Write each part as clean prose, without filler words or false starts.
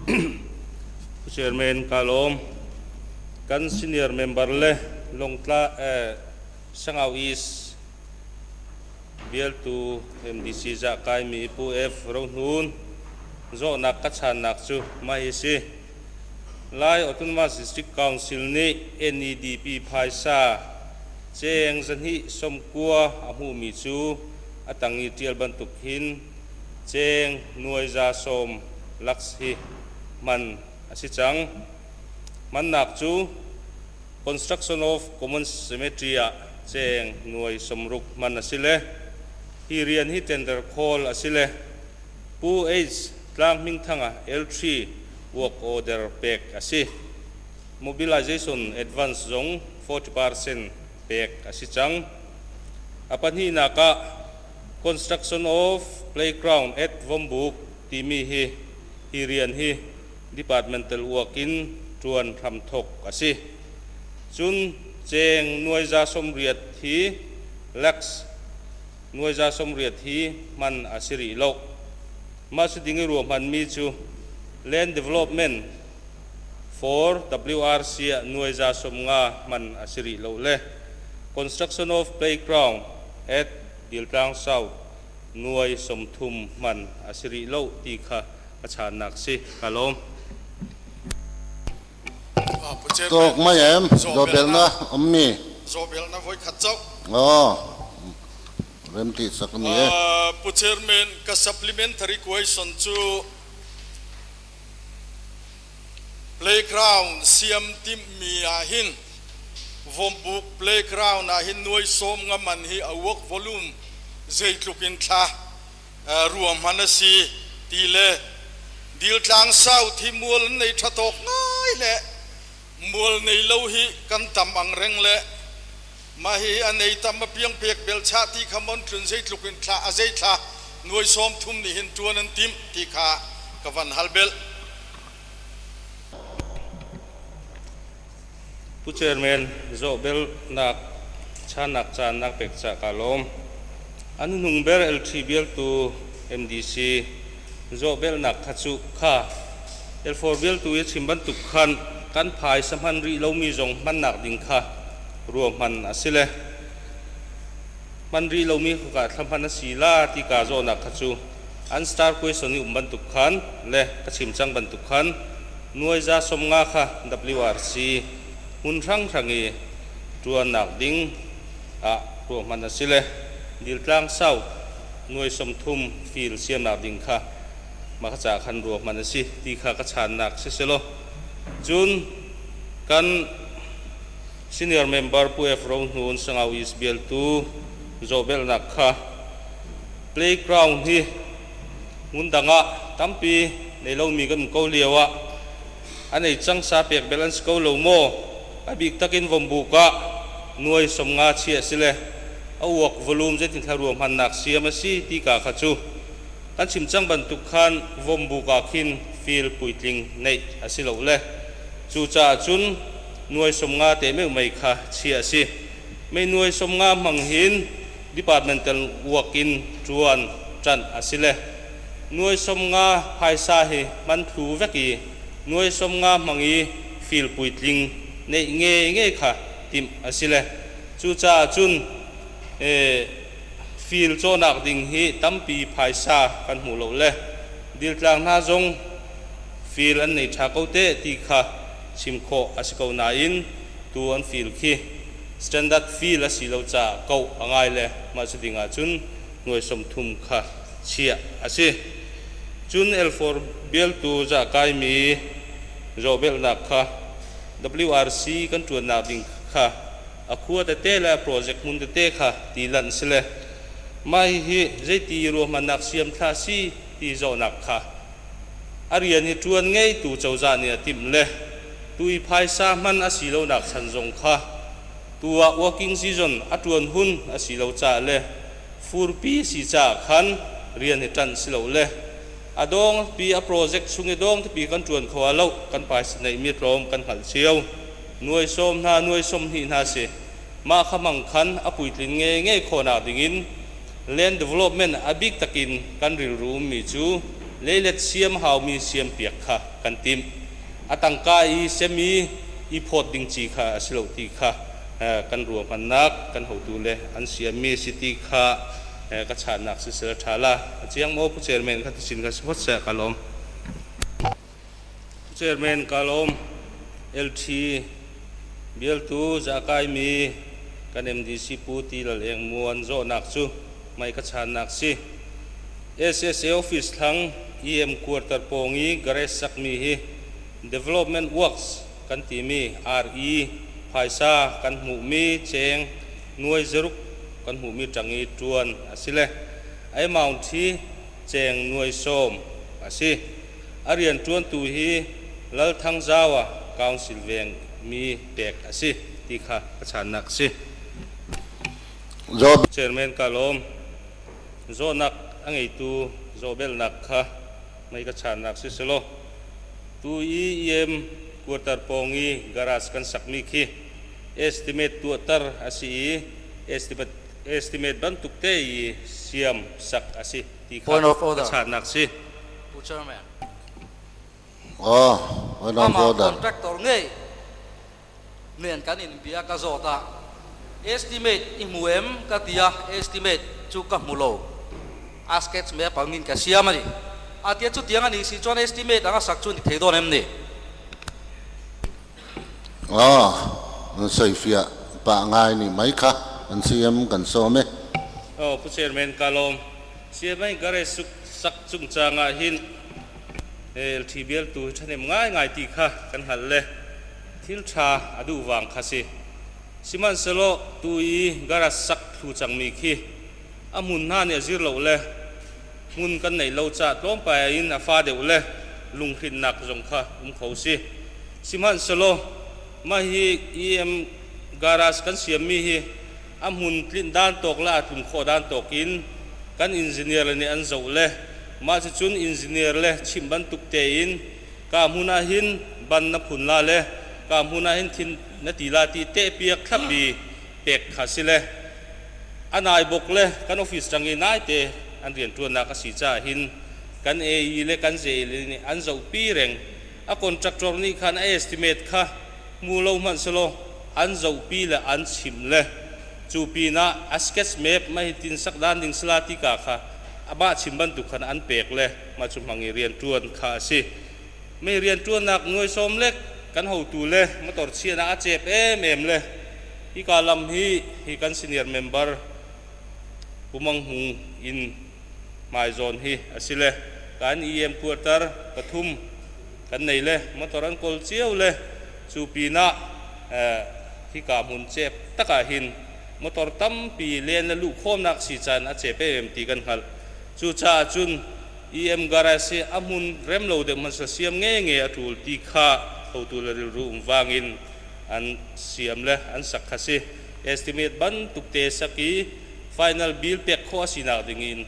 Pu Chairman ka lawm. Kan senior member le Longtla Sangau East bialtu MDC zah kaimi Pu F. Rohnun zawhnak ka channak cu mah hi si. Lai Autonomous District Council nih NEDP phaisa cheng 290 a hmuhmi cu a tang i ṭial bantuk hin cheng 110 lakhs hi hman a si cang. Hmannak cu Construction of Common Cemetery ah cheng 60,000 hman a si le hi rian hi tender call a si le Pu H. Tlang Hmingthanga L3 work order pek a si. Mobilization advance zong 40% pek a si cang. A pahnihnak ah Construction of Playground at Vombuk timi hi hi rian hi departmental work in ṭuan hramthok a si. Cun cheng 180,000 hi lakhs 180,000 hi hman a si rih lo. Mah cu ding i ruahmanmi cu Land Development for WRC ah 150,000 hman a si rih lo le Construction of Playground at Diltlang South 30,000 hman a si rih lo ti kha a channak si. Ka lawm. Tok mai em zobelna ummi. Zobelna voi khat chau. Oh. Remti sak ni e. Pu Chairman ka supplementary question chu playground siam tim mi ah hin Vombuk playground ah hin 30,000 man hi a work volume zeitluk in thla ruahman a si ti le Diltlang South hi mual an nei ṭha tawk ngai le mual nei lo hi kan tam ang reng le mah hi a nei tam a piang pek bel chah ti kha mon tlun zeitluk in thla a zei thla 30,000 nih hin ṭuan an timh ti kha ka van hal bel. Pu Chairman, zohbelnak channak caan nak pek ca ka lawm. An hnung ber LT bialtu MDC zohbelnak kha cu kha L4 bialtu i chim bantuk khan kan phaisa hman rih lomi zong hmannak ding kha ruahman a si le hman rih lomi ka thla hman a si la ti ka zawhnak kha cu an star question i um bantuk khan le ka chim cang bantuk khan 150,000 kha WRC hmun hranghrang i ṭuannak ding ah ruahman a si le Diltlang South 30,000 fil siamnak ding kha mah kha ca khan ruahman a si ti kha ka channak si selaw cun kan senior member Pu F. Rohnun Sangau East bialtu zohbelnak kha playground hi Hmun dang ah tampi nei lomi kan um ko lio ah an ei cang sa pek bel an si ko lo maw? A bik takin vombuk ah 50,000 chiah si le a uak volume zeitin thlarua hmannak siam a si ti ka kha cu kan chim cang bantuk khan vombuk ah khin fil puitling neih a si lo le cucaah cun 50,000 te meuh mei kha chiah a si. Mei 50,000 hmang hin departmental work in ṭuan ṭanh a si le 50,000 phaisa hi hman thlu vek i 50,000 hmang i fil puitling neih nge nge kha timh a si le cucaah cun fil cawhnak ding hi tampi phaisa kan hmu lo le diltlang hna zong fil an nei ṭha ko teh ti kha chim khawh a si ko nain tu an fil khi Standard fee a si lo caah koh a ngai le mah cu ding ahcun 30,000 kha chiah a si. Cun L4 bialtu zah kaimi zohbelhnak kha WRC kan ṭuannak ding kha a khua tete le project hmun tete kha ti lanh si le mah hihi zeiti ruahmannak siam thla si ti zohnak kha a rian hi ṭuan ngeitu cozah nih a timh le tu i phaisa hman a si lonak chan zong kha tu ah working season a ṭuan hun a si lo caah le furpi si caah khan rian hi ṭanh si lo le a dawng pi a project chung i dawng pipi kan ṭuan kho ah lo kan phaisa neihmi tlawm kan hngalh cio 10,000 hna 20,000 hna si mah kha hmang khan a puitlin nge nge khawhnak dingin land development a bik takin kan rilru ummi cu. Leilet siam haumi siam piak kha kan timh. A tangka i semi i phawt ding ci kha a si lo ti kha kan ruahmannak kan hotu le an siammi si ti kha ka chahnak sisel ṭha la. A chiang maw Pu Chairman kha tichin ka si phot seh ka lawm. Pu Chairman ka lawm. LT bialtu zakaimi kan MDC Pu Ti Lal Eng Muan zawhnak cu mei ka channak si. SSA office thlang EM quarter pawng i garage sakmi hi development works kan timi RE phaisa kan hmuhmi cheng nuai zaruk kan hmuhmi ṭang i ṭuan a si le a amount hi cheng nuai sawm a si. A rianṭuantu hi Lal Thang Zawa Council veng mi pek a si ti kha ka channak a si. Chairman ka lawm. Zawhnak a ngeitu zawhbelnak kha mei ka channak si selaw tu i EM quarter pawng i garage kan sakmi khi estimate tuahter a si i estimate estimate bantuk te i siam sak a si ti kha Point of ka order. channak si. Pu Chairman. Oh, point of Amah order. contractor ngei nen kan in bia ka zawt a estimate i hmu em ka ti a estimate chu ka hmu lo a sketch map angin ka siam a ni a tia chutiang a nih si chuan estimate anga sak chu ni thei dawn em ni. Aw, an sawifiah pah ngai nih mai kha an CM kan sawm e. Aw, Pu Chairman ka lawm. CMA garage suk sak chungchang ah hin LT bialtu hi ṭhahnem ngaingai ti kha kan hngalh le thil ṭha a duh vang kha si. Sihmanhsehlaw tu i garage sak thlu cangmi khi a hmun hna nih a zir lo le hmun kan neih lo caah tlawmpal in a fa deuh le lunghrinnak zong kha um kho si. Sihmanhsehlaw mah hi EM garage kan siammi hi a hmun tlinh dan tawk le aa tlum khawh dan tawk in kan engineer le nih an zoh le mah cucun engineer le chimh bantuk tein ka hmun ah hin ban na phun la le ka hmun ah hin thin na ti la ti tehpiak thlap i pek kha si le a nai bok le kan office tang i naite an rianṭuannak a si caah hin kan AE le kan JE le nih an zohpi reng. A contractor nih khan a estimate kha hmu lo hmanh selaw an zohpi le an chimh le cu pinah a sketch map mah hi tin sak dan ding sala ti ka kha amah chim bantuk khan an pek le mah cu hmang i rianṭuan kha a si. Mei rianṭuannak nuai sawm lek kan hotu le motor chiahnak a cep emem le hika lam hi hi kan senior member Pu Mang Hmung in hmaizawn hi a si le kan EM quarter pathum kan nei le motor an kawl cio le cu pinah hika hmun cep takah hin motor tampi len le luh khawmnak si caan a cep em ti kan hngalh. Cucaah cun EM garage hi a hmun rem lo deuh hmanh siam nge a ṭul ti kha hotu le rilru um vangin an siam le an sak kha si. Estimate bantuk te sak i final bill pek khawh a sinak ding in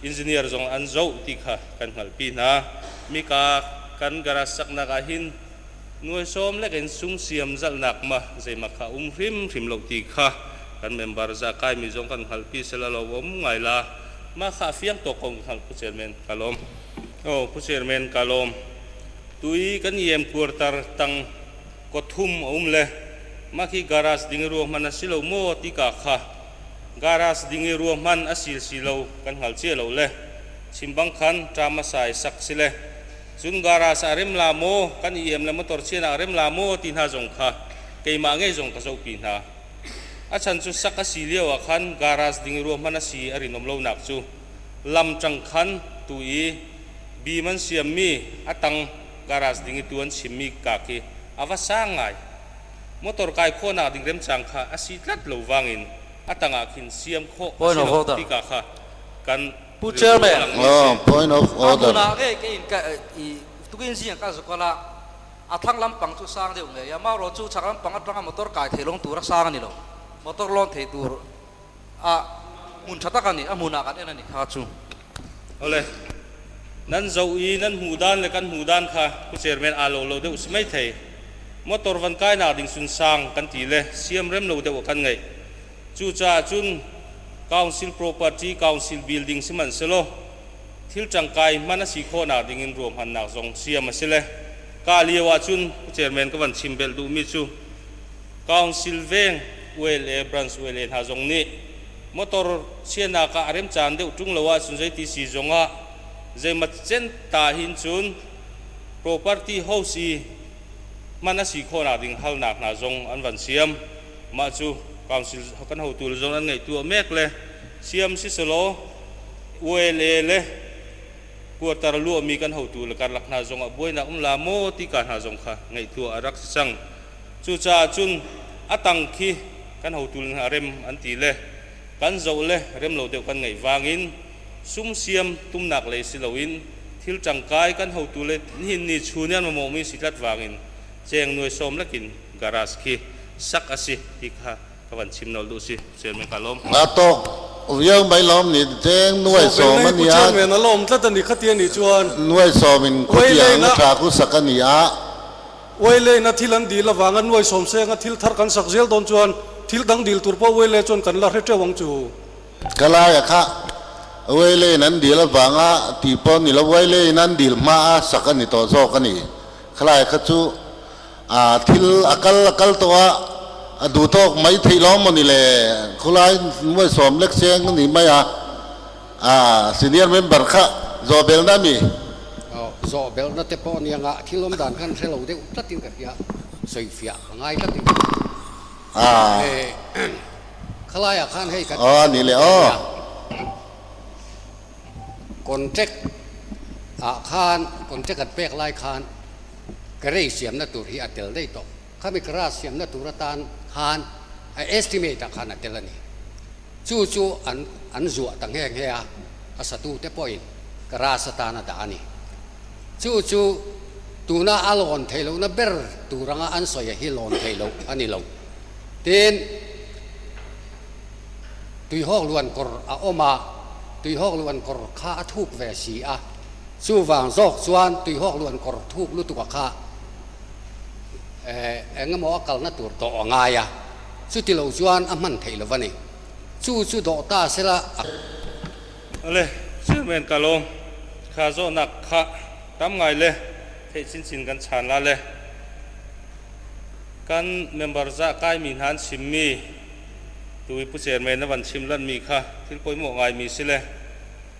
engineer zong an zoh ti kha kan hngalhpi hna. Mika kan garage saknak ah hin nuai sawm lek in sung siam zalhnak ma zeima kha um hrimhrim lo ti kha kan member za kaimi zong kan hngalhpi sela lo um ngai la. Mah kha a fiang tuk ko hngalh Pu Chairman ka lawm. Oh Pu Chairman ka lawm. Tui kan iam quarter tang kothum a um le mah khi garage ding i ruahman a si lo maw ti ka kha garage ding i ruahman a sil si lo kan hngal cia lo le chimbang khan ṭam a sai sak si le cun garage a rem la maw kan iam le motor chianak a rem la maw ti hna zong kha keimah ngei zong ka zohpi hna. A chan cu sak a si lio ah khan garage ding i ruahman a si a rinawm lonak cu lam ṭang khan tu i bim an siammi a tang garage ding i tu an chimmi ka khi a va sang ngai. Motor kai khawhnak ding remcang kha a si tlat lo wangin a tangah khin siam khawh a Point si of lo order. ti ka kha kan Pu rilru a Chairman. langmi a si. Oh, point of A order. hmun ah nge ke in ka i tukin zing ka zukola a thlang lampang chu sang deuh ngei a marawh chu chak lampang atanga motor kai thei lawng tur a sang a ni lo motor lawn thei tur a hmun tha tak a ni a hmunah kan en a ni kha chu. Ole nan zoh i nan hmuh dan le kan hmuh dan kha Pu Chairman aa lo lo deuh si maithei. Motor van kainak ding sunsang kan ti le siamrem lo deuh ah kan ngeih. Cucaah cun Council property, Council building sihmanhsehlaw Thil tangkai hman a si khawhnak dingin ruahmannak zong siam a si le ka lio ahcun chairman ka van chim bel duhmi cu Council veng ULA branch ULA hna zong nih motor chianak ah a remcaan deuh ṭung lo ahcun zeiti si zongah zeimat cen ta hin cun property house i hman a si khawhnak ding halnak hna zong an van siam. Mah cu council kan hotu le zong an ngeih tuah mek le siam si selaw ULA le quarter luahmi kan hotu le karlak hna zong ah buainak um la maw ti ka hna zong kha ngaihtuah a rak si cang. Cucaah cun a tang khi kan hotu le hna rem an ti le kan zoh le rem lo deuh kan ngeih vangin sum siam tumnak lei si loin thil tangkai kan hotu le nihin ni chun i an mamawhmi si tlat vangin cheng nuai sawm lekin garage khi sak a si ti kha ka van chim nawl duh si chairman ka lawm. Nga tawk viau mai lawm ni cheng nuai sawm a nia. Chairman a lawm tlat ani khatia ni chuan. Nuai sawm in khutiang tha ku sak a ni a. Uaile na thil an dil awanga nuai sawm seng a thil thar kan sak zel dawn chuan thil dang dil tur pawh uaile chuan kan la hre teuh ang chu. Ka lai a kha uaile in an dil avanga ti pawh ni lo uaile in an dil hma a sak a ni tawh zawk a ni. Khalai kha chu a thil a kal a kal tawh a a duh tawk mai theih lawng maw ni le khulai nuai sawm lek seng a ni mai a a senior member kha zawh belna a mi. Zawh belna te pawh nia ngah thil awm dan khan hre lo deuh tlatin ka hria sawifiah ka ngai tlatin khalaiah khan hei kan Aw ni le aw. Contract ah khan contract an pek lai khan garage siamna tur hi a tel daih tawh. Khami garage siamna tur atan khan a estimate ah khan a tel a ni. Chu chu an an zuah ta nghe nghe a, a satute pawhin garage atan a dah a ni. Chu chu tuna a lawn theih lohna ber tur anga an sawi a hi lawn theih loh a ni lo. Tin. Tuihawk luan kawr a awm a, tuihawk luan kawr kha a thuk ve si a, chuvang zawk chuan tuihawk luan kawr thuk lutuk a kha eng emaw a kalna tur dawh a ngai a, chuti lo chuan a hman theih lo va ni. Chu chu dawh ta sela a. Awle, Chairman ka lawm. Kha zawhnak kha tam ngai le theih chinchin kan chhan la le. Kan member zah kaimi hna an chimmi Tu i Pu Chairman na van chim lanmi kha thil pawimawh ngaimi si le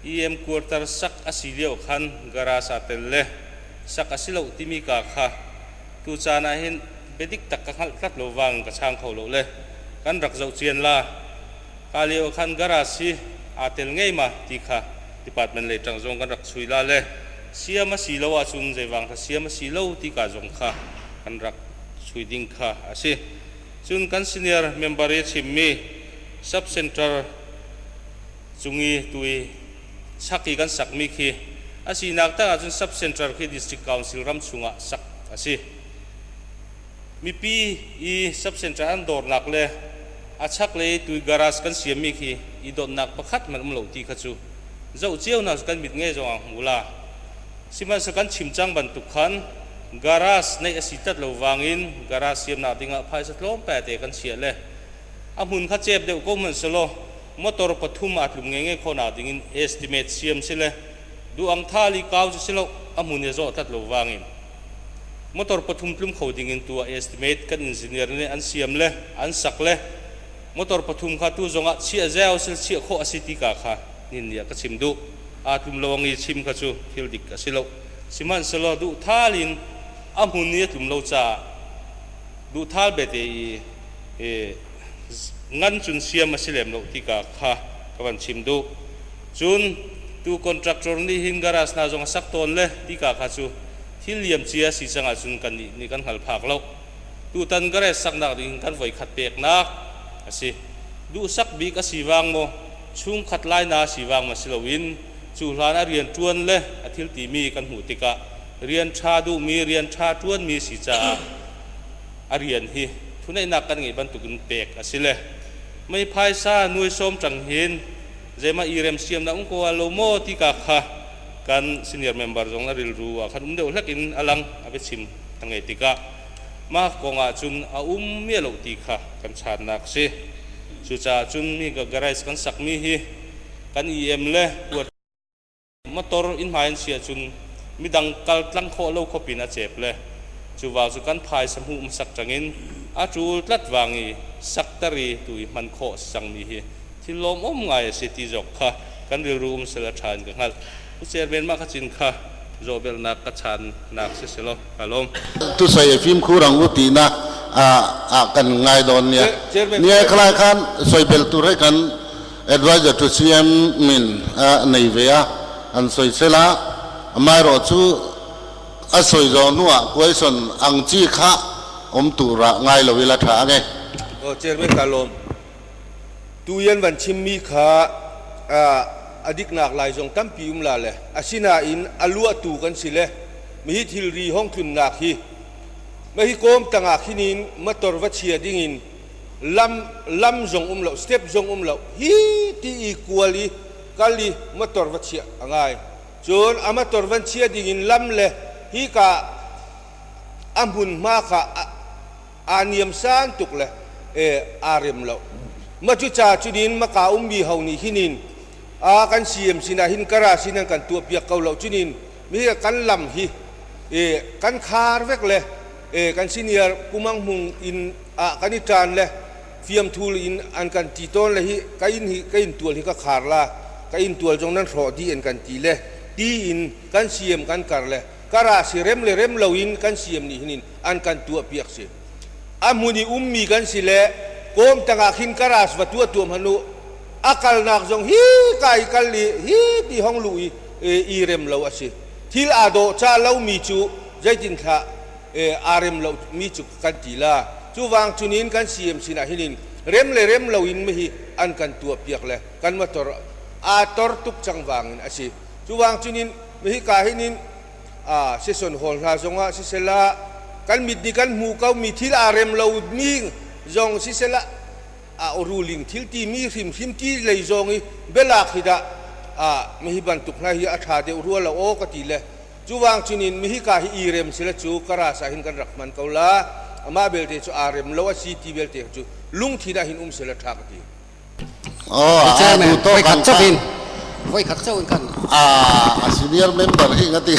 EM quarter sak a si lio khan garage aa tel le sak a si lo timi ka kha tu caan ah hin biadik tak ka hngalh tlat lo vang ka chang kho lo le kan rak zoh cian la. Ka lio khan garage hi aa tel ngei ma ti kha department lei ṭang zong kan rak chui la le siam a si lo ahcun zeivang kha siam a si lo ti ka zong kha kan rak chui ding kha a si. Cun kan senior member i a chimmi sub center cung i tu i chak i kan sakmi khi a sinak tak ahcun sub center khi district council ram chungah sak a si. Mipi i sub center an dawrnak le a chaklei tui garage kan siammi khi i dawtnak pakhat hmanh um lo ti kha cu zoh cio hna kan mit ngei zong ah hmu la. Sihmanhsehlaw kan chim cang bantuk khan garage neih a si tlat lo vangin garage siamnak dingah phaisa tlawmpal te kan chiah le a hmun kha cep deuh ko hmanh selaw motor pathum aa tlum ngenge khawhnak dingin estimate siam si le duh ang thali kau cu si lo a hmun i zawh tlat lo vangin motor pathum tlum kho dingin tu ah estimate kan engineer nih an siam le an sak le motor pathum kha tu zongah chiah zeo sil chiah khawh a si ti ka kha nin nih a ka chim duh. Aa tlum lo ang i chim kha cu thil dik a si lo. Sihmanhsehlaw duhthal in a hmun i a tlum lo caah duhthal bete i ngan cun siam a si lem lo ti ka kha ka van chim duh. Cun tu contractor nih hin garage hna zong a sak tawn le ti ka kha cu thil liam cia si cang ahcun kannih nih kan hngal phak lo. Tutan garage saknak ding kan voi khat peknak a si. Duhsak bik a si vang maw chungkhat lai na si vang ma si loin cu hlan a rian ṭuan le a thil timi kan hmuh tikah rian ṭha duhmi rian ṭha ṭuanmi si caah a rian hi thuneihnak kan ngeih bantukin pek a si le mei phaisa nuai sawm ṭang hin zeimah i remsiamnak um ko ah lo maw ti ka kha kan senior member zong a rilru ah khan um deuh hlek in a lang a biachim a ngei tikah mah kong ah cun a um mi lo ti kha kan channak si. Cucaah cun mi garage kan sakmi hi kan EM le kuat motor inn hmai an si ahcun midang kal tlang khawh lo khawpin a cep le cuva cu kan phaisa hmuh hmasak cangin a ṭul tlat vang i sakter i tu i hman khawh a si cangmi hi thil lawmawm ngai a si ti zok kha kan rilru um sel a ṭha in ka hngalh. Pu Chairman mah kha cin kha zawhbelnak ka channak si selaw ka lawm. Tusai fimkhur ang u tina a kan ngai dawn nia. Nia khalai khan soibel tur he kan advisor to CM min a nei ve a an soi sela amai ro chu a soi zo nuah question ang chi kha om tura ngai lo ila tha ange. O chairman ka lawm. Tuyan van chimmi kha a diknak lai zong tampi um la le asinain a luahtu kan si le mihi thilri hong tlunnak hi mahi kawm tangah khinin motor va chia dingin lam lam zong um lo step zong um lo hi ti i kual i kal i motor va chiah a ngai cun a motor van chia dingin lam le hi ka a hmunhma kha aa niamsan tuk le aa rem lo. Ma cu ca cunin maka ummi ho nih hinin a kan CM sinah hin kara sin an kan tuah piak ko lo cunin mi kan lam hi kan khar vek le kan senior kumang hmung in ah kan i ṭan le fiamthul in an kan ti tawn le hi ka in hi ka in tual hi ka khar la ka in tual zong nan hrawh dih an kan ti le ti in kan CM kan kar le kara si rem le rem lo in kan CM nih hinin an kan tuah piak si a hmun i ummi kan si le kawm tangah khin karas va tuah tuam hanu a kalnak zong hi ka i kal i hi ti hong lu i i rem lo a si thil aa dawh ca lo mi cu zeitin thla aa rem lo mi cu kan ti la cu wang chunin kan CM sinah hinin rem le rem lo in mi hi an kan tuah piak le kan motor aa tor tuk cang wangin a si cu wang chunin mi hi ka hinin a sison hall hna zongah sisela kan mit nih kan hmu ko mi thil aa rem lo mi zong sisela a ruling thil ti mi hrimhrim ti lei zong i belak hi dah a mi hi bantuk hna hi a tha deuh rua lo aw ka ti le cuwang cunin mi hi ka hi i rem sila cu kara sa hin kan rak hman ko la amah belte cu aa rem lo a si ti belte cu lungthin ah hin um sila tha ka ti. Oh, Chairman, a to voi kan khat chauhin voi khat chauhin kan a senior member hi ngati.